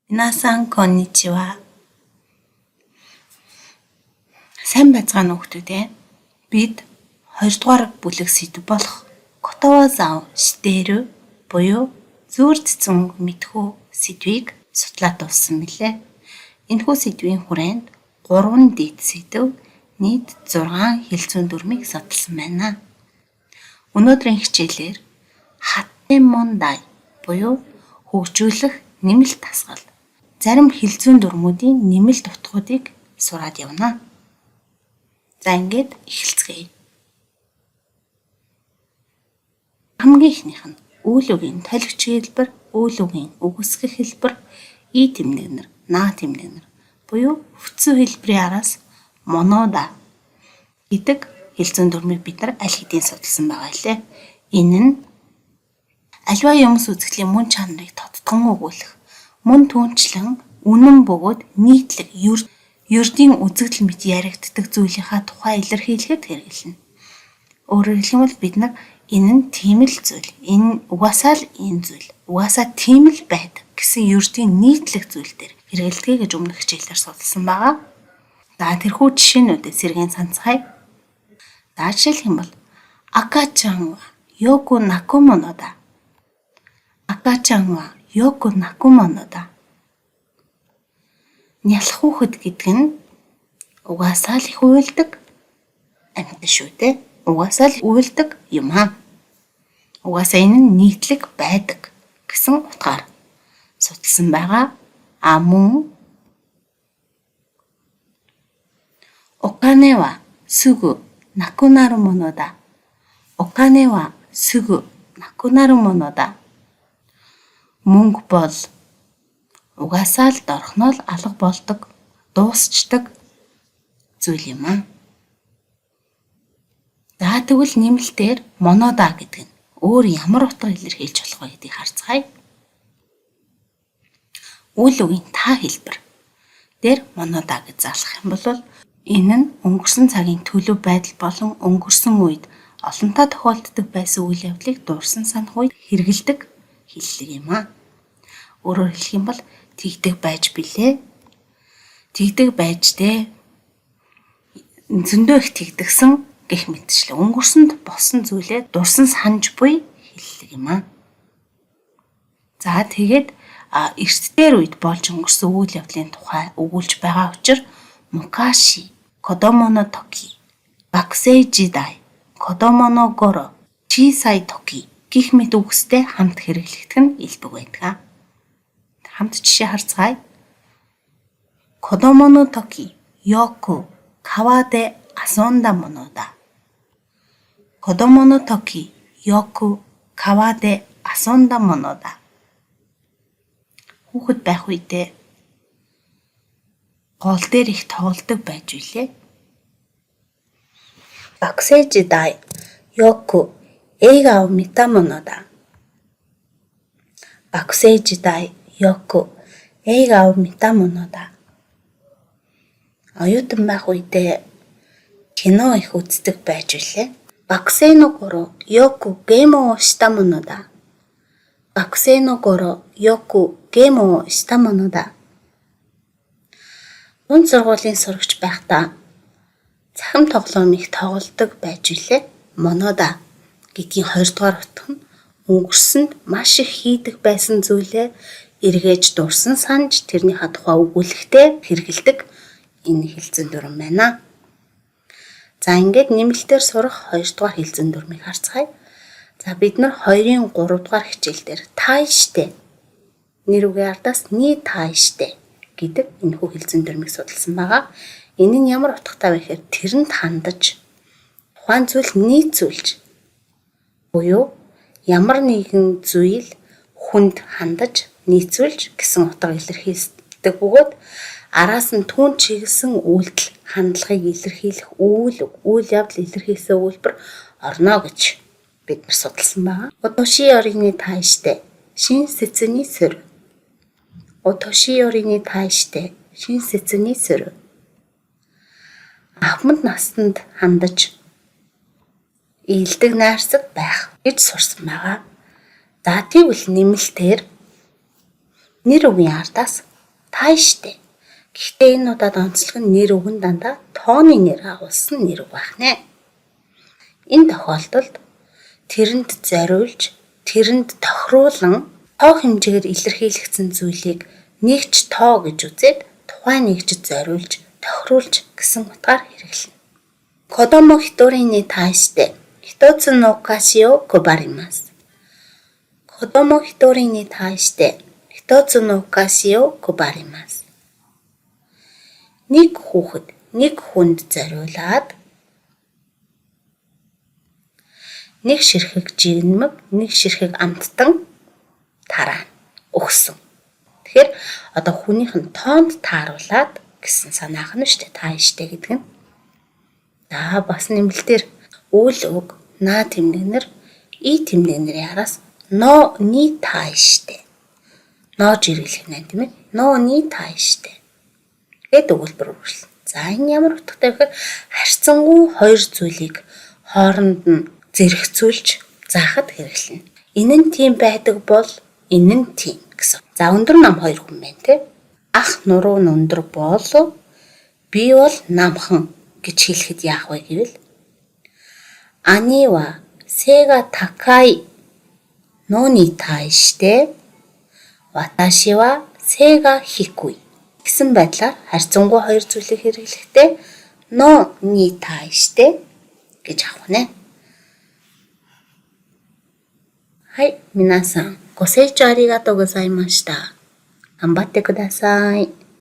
皆さんこんにちは. Сайн байцгаана уу хүмүүс ээ. Бид 2 дугаар бүлэг сэдэв болох ことわざを知っている буюу зүүр цэцэн үг мэдэх үү сэдвийг судлаад дууссан билээ. Энэхүү сэдвийн хүрээнд 3 дэд сэдэв, нийт 6 хэлцүүн дүрмийг судалсан байна. Өнөөдрийн хичээлээр ハッテン 問題 буюу хөгжүүлэх нэмэлт дасгал, зарим хэлзүйн дүрмүүдийн нэмэлт утгуудыг сураад явна. За, ингээд эхэлцгээе. Хамгийн эхнийх нь үйл үгийн толигч хэлбэр, үйл үгийн үгүйсгэх хэлбэр, い тэмдэг нэр, な тэмдэг нэр буюу ふつう хэлбэрийн араас ものだ гэдэг хэлзүйн дүрмийг бид нар аль хэдийн судалсан байгаа лээ. Энэ нь аливаа юмс үзэгдлийн мөн чанарыг тодтгон өгүүлэх, мөн түүнчлэн үнэн бөгөөд нийтлэг ердийн үзэгдэл мэт яригддаг зүйлийнхаа тухай илэрхийлэхэд хэрэглэнэ. Өөрөөр хэлэх юм бол бид нар энэ нь тийм л зүйл, энэ угаасаа л энэ зүйл, угаасаа тийм л байдаг гэсэн ердийн нийтлэг зүйл дээр хэрэглэдэг гэж өмнөх хичээлээр судалсан байгаа. За, тэрхүү жишээнүүдээ сэргээн санацгаая. За, жишээлэх юм бол 赤ちゃんはよく泣くものだ. 赤ちゃんはよく泣くものだ. Нялх хүүхэд гэдэг нь угаасаа л их уйлдаг амьтан шүү дээ. Угаасаа л уйлдаг юм аа. Угаасаа энэ нь нийтлэг байдаг гэсэн утгаар судалсан байгаа. А мөн お金はすぐなくなるものだ. お金はすぐなくなるものだ. Мөнгө бол угаасаа л дорхноо л алга болдог, дуусчдаг зүйл юм аа. За, тэгвэл нэмэлтээр ものだ гэдэг нь өөр ямар утга илэрхийлж болох вэ гэдгийг харцгаая. Үйл үгийн та хэлбэр дээр ものだ гэж залгах юм бол энэ нь өнгөрсөн цагийн төлөв байдал болон өнгөрсөн үед олонтаа тохиолддог байсан үйл явдлыг дурсан санах үед хэрэглэдэг хэллэг юм аа. Өөрөөр хэлэх юм бол тэгдэг байж билээ. Тэгдэг байж дээ. Зөндөө их тэгдэгсэн гэх мэтчлэн өнгөрсөнд болсон зүйлээ дурсан санаж буй хэллэг юм аа. За, тэгээд эрт дээр үед болж өнгөрсөн үйл явдлын тухай өгүүлж байгаа учир 昔子供の時学生時代子供の頃小さい時 гэх мэт үгстэй хамт хэрэглэгдэх нь элбэг байдаг. Хамт жишээ харцгаая. 子供の時よく川で遊んだものだ。子供の時よく川で遊んだものだ. Хүүхэд байх үедээ гол дээр их тоглодог байж билээ. 学生時代よく映画を見たものだ。学生時代よく映画を見たものだ. Оюутан байх үедээ кино их үздэг байж билээ. 学生の頃よくゲームをしたものだ。学生の頃よくゲームをしたものだ. Дунд сургуулийн сурагч байхдаа цахим тоглоом их тоглодог байж билээ. ものだ гэдгийн 2 дугаар утга нь өнгөрсөнд маш их хийдэг байсан зүйлээ эргээж дурсан санаж тэрнийхээ тухай өгүүлэхдээ хэрэглэдэг энэ хэлзүйн дүрэм байна. За, ингээд нэмэлтээр сурах 2 дугаар хэлзүйн дүрмийг харцгаая. За, бид нар 2-ын 3 дугаар хичээл дээр 対して нэр үгийн ардаас に対して гэдэг энэхүү хэлзүйн дүрмийг судалсан байгаа. Энэ нь ямар утгатай вэ гэхээр тэрэнд хандаж, тухайн зүйл нийцүүлж буюу ямар нэгэн зүйл хүнд хандаж, нийцүүлж гэсэн утга илэрхийлдэг бөгөөд араас нь түүнд чиглэсэн үйлдэл, хандлагыг илэрхийлэх үйл, үйл явдал илэрхийлсэн өгүүлбэр орно гэж бид нар судалсан байгаа. お年寄りに対して親切にする. お年寄りに対して親切にする. Авманд насанд хандаж эелдэг найрсаг байх гэж сурсан байгаа. За, тэгвэл нэмэлтээр нэр үгийн ардаас 対して. Гэхдээ энэ удаад онцлог нь нэр үг нь дандаа тооны нэр агуулсан нэр үг байх нэ. Энэ тохиолдолд тэрэнд зориулж, тэрэнд тохируулан тоо хэмжээгээр илэрхийлэгдсэн зүйлийг нэгч тоо гэж үзээд тухайн нэгжид зориулж, тохируулж гэсэн утгаар хэрэглэнэ. 子供一人に対して一つのお菓子を配ります。子供一人に対して一つのお菓子を配ります. Нэг хүүхэд нэг хүнд зориулаад нэг ширхэг жигнэмэг, нэг ширхэг амттан тараана өгсөн. Тэгэхээр одоо хүнийх нь тоонд тааруулаад гэсэн санаах нь шүү дээ. 対して гэдэг нь. За бас нэмэлтээр үйл үг な тэмдэг нэр, い тэмдэг нэрийн араас のに対して. の жиргэлэх нэ тийм ээ. のに対して гээд өгүүлбэр үргэлжлэнэ. За энэ ямар утгатай вэ гэхээр харьцангуй хоёр зүйлийг хооронд нь зэрэгцүүлж заахад хэрэглэнэ. Энэ нь тийм байдаг бол энэ нь тийм гэсэн. За өндөр нам хоёр хүн байна те. Ах нуруу нь өндөр бол би бол намхан гэж хэлэхэд яах вэ гэвэл 兄は背が高いのに対して私は背が低い гэсэн байдлаар харьцангуй хоёр зүйлийг хэрэглэхдээ のに対して гэж авах нэ. はい、皆さんご清聴ありがとうございました。頑張ってください。